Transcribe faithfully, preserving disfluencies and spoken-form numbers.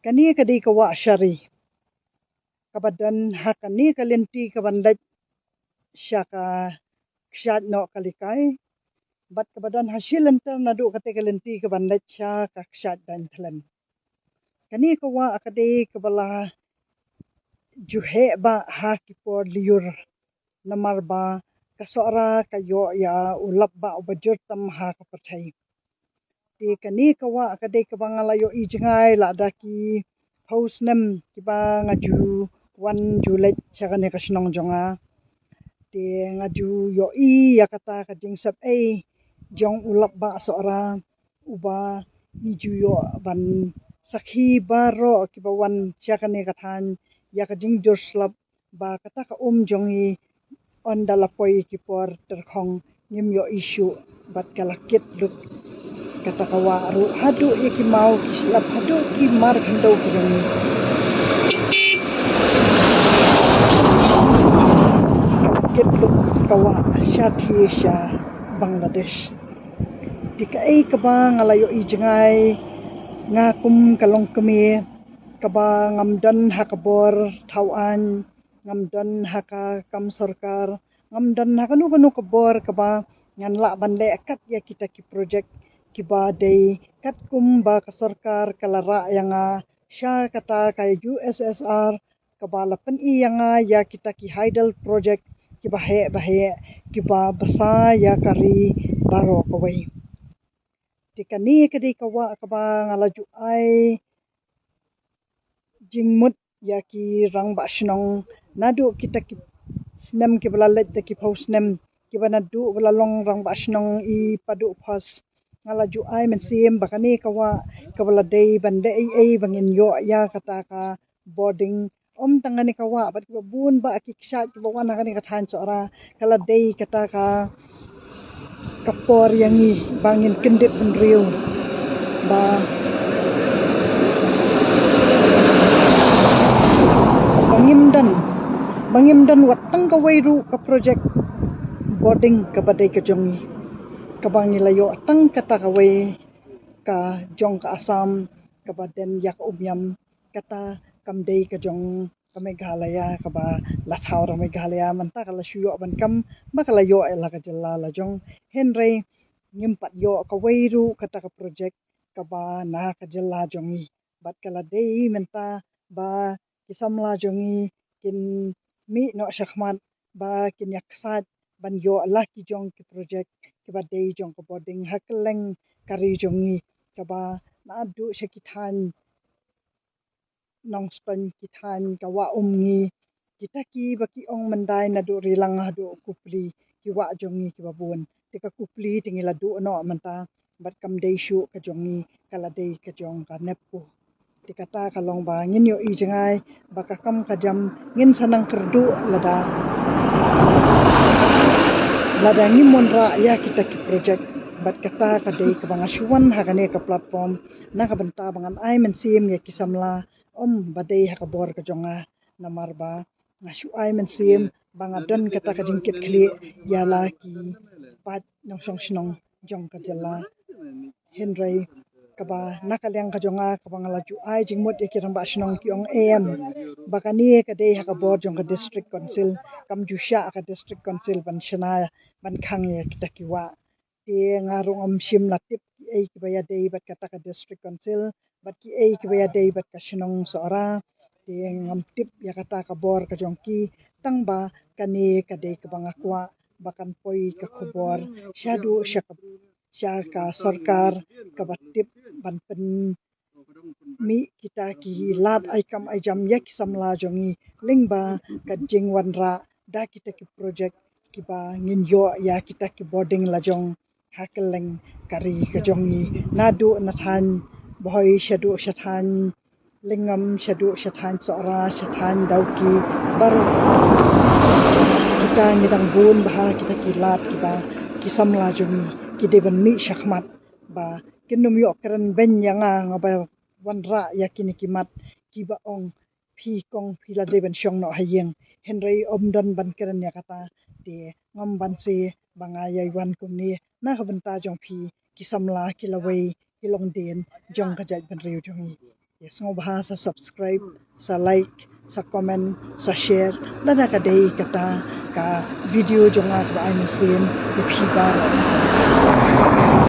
Kane ka dei ka wah shari kaba don ha kane ka lynti kaban leit sha ka kshaid noh ka likai, bad kaba don ha shi lynter naduh kate ka lynti kaban leit sha ka kshaid Dainthlen. Kane ka wah ka dei kaba la ju heh bah ha ki por lyiur, namar ba ka Sohra ka ïoh ïa u lap bah uba jur tam ha ka pyrthei. Te kane ka wah ka dei kaba nga la ïohi jngai lada ki phew snem kiba nga ju wan ju leit sha kane ka shnong jong nga. Te nga ju ïohi ïa kata ka jingsep ei jong u lap bah Sohra, uba ngi ju ïoh ban sakhi baroh kiba wan sha kane ka thaiñ ïa ka jingjur slap ba kata ka um jong ngi, ynda la poi ki por tyrkhong, ngim ïohi shuh, bad ka la kit lut kata ka wah ruh haduh ïa ki maw ki shyiap, haduh ki mar khyndew ki jong ngi. Ka la kit lut ka wah sha thie sha Bangladesh. Te kaei kaba nga la ïohi jngai, nga kum ka longkmie kaba ngam don ha ka bor thaw aiñ, ngam don ha ka kam sorkar, ngam don ha kano kano ka bor kaba ngan lah ban leh kat ïa kita ki projek kiba dei katkum ba ka sorkar ka la rah ïa nga sha kata ka U S S R, kaba la pyni ïa nga ïa kita ki hydel projek kiba heh ba heh, kiba bsa ïa ka ri baroh kawei. Te kane ka dei ka wah kaba nga la ju ai jingmut ïa ki rangbah shnong naduh kita ki snem kiba la leit, da ki phew snem kiba naduh ba la long rangbah shnong i Paduh Phos. Nga la ju ai mynsiem ba kane ka wah kaba la dei ban dei ei ei ba ngin ïoh ïa kata ka bording. Ym tang kane ka wah, bad kiba bun bah ki kshaid kiba wan ha kane ka thaiñ Sohra, ka la dei kata ka ka por ïa ngi ba ngin kyndit bynriew, ba ba ngim don, ba ngim don wat tang kawei ruh ka projek bording kaba dei ka jong ngi, kaba ngi la ïoh tang kata kawei ka jong ka Assam kaba don ïa ka Umiam, kata kam dei ka jong ka Meghalaya, kaba la thaw da Meghalaya, mynta ka la shu ïoh ban kam ba ka la ïoh ïa la ka jylla la jong. Hynrei ngim pat ïoh kawei ruh kata ka projek kaba na ka jylla jong ngi, bad ka la dei mynta ba ki samla jong ngi kin mih noh shakhmat ba kin ïa ksaid ban ïoh la ki jong ki projek kiba dei jong ka bording ha kylleng ka ri jong ngi, kaba naduh sha ki thaiñ Nongstoiñ, ki thaiñ ka Wah Umngi, kita kiba ki ong myndai naduh Rilang haduh Kupli, ki wah jong ngi kiba bun. Te ka Kupli te ngi la duh noh mynta, bad kam dei shuh ka jong ngi, ka la dei ka jong ka NEEPCO. Te kata ka long ba ngin ïohi jngai ba ka kam ka jam ngin sa nang kyrduh lada, lada ngim wanrah ïa kita ki projek. Bad kata ka dei kaba nga shu wan ha kane ka platform na ka bynta ba ngan ai mynsiem ïa ki samla, ym ba dei ha ka bor ka jong nga, namar ba nga shu ai mynsiem ba nga don kata ka jingkitkhlieh ïa la ki paid nongshong shnong jong ka jylla. Hynrei kaba na ka liang ka jong nga, kaba nga la ju ai jingmut ïa ki rangbah shnong, ki ong em, ba kane ka dei ha ka bor jong ka District Council, kam ju shah ka District Council ban shna, ban khang ïa kita ki wah. Te nga ruh ngam shym la tip kiei kiba ïadei bad kata ka District Council, bad kiei kiba ïadei bad ka shnong Sohra. Te ngam tip ïa kata ka bor ka jong ki, tang ba kane ka dei kaba nga kwah ba kan poi ka khubor shaduh sha ka, sha ka sorkar, kaba tip ban pynmih kita ki lad ai kam ai jam ïa ki samla jong ngi lyngba ka jingwanrah da kita ki projek kiba ngin ïoh ïa kita ki bording la jong ha kylleng ka ri ka jong ngi, naduh na thaiñ Bhoi shaduh sha thaiñ Lyngngam, shaduh sha thaiñ Sohra, sha thaiñ Dawki, baroh. Kita ngi dang bun bha kita ki lad kiba ki samla jong ngi ki dei ban mih shakhmat, ba kin ym ïoh kren beiñ ïa nga, nga ba wanrah ïa kine ki mat kiba ong, phi kong phi la dei ban shong noh ha ïing, hynrei ym don ban kren ïa kata. Te ngam banse ba nga ïai wan kumne na ka bynta jong phi ki samla ki lawei, ki longdien jong ka jaitbynriew jong ngi. Ïa sngewbha sa subscribe, sa like, sa comment, sa share lada ka dei kata ka video jong nga kaba ai mynsiem ïa phi baroh.